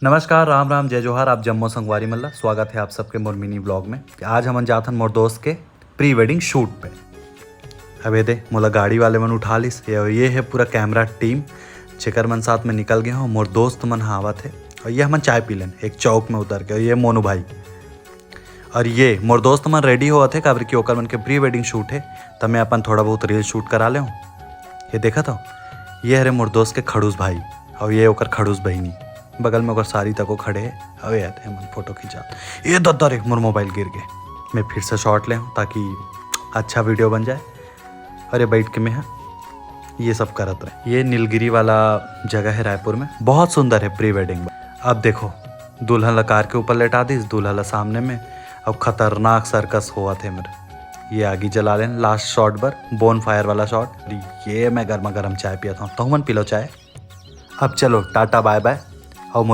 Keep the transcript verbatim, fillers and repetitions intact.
नमस्कार, राम राम, जय जोहार, आप जम्मो संगवारी मन ला। स्वागत हे आप सबके मोर mini vlog में। आज हमन जाथन मोर दोस्त के pre wedding shoot पे। अब ये दे, मोला गाड़ी वाले मन उठा लिस। ये, ये हे पूरा camera team, जेकर मन साथ में निकल गे हों। मोर दोस्त मन ह आवत हे और ये हमन चाय पी लेन एक चौक में उतर के। और ये मोनू भाई, और ये मोर दोस्त मन ready होवत हे, काबर कि ओकर मन के pre wedding shoot हे, त मैं अपन थोड़ा बहुत reel shoot करा ले हूँ। ये देखत हो, ये हरे मोर दोस्त के खड़ूस भाई, और ये ओकर खड़ूस बहिनी, बगल में ओकर सारी तको खड़े हे। अबे यार, ये मन फोटो खिंचा, ये दद्दा रे, मोर मोबाइल गिर गे। मैं फिर से शॉट ले हूँ ताकि अच्छा वीडियो बन जाए। अरे बैठ के मैं, हाँ, ये सब करत रहे। ये नीलगिरी वाला जगह है रायपुर में, बहुत सुंदर है प्री वेडिंग। अब देखो, दुल्हन ला कार के ऊपर लेटा दिस, दूल्हा ला सामने में। अब खतरनाक सर्कस होवत है मेरे। ये आगी जला लेन लास्ट शॉट बर, बोन फायर वाला शॉट। ये मैं गर्मा गर्म चाय पियत हूँ, तहु मन पी लो चाय। अब चलो टाटा बाय बाय,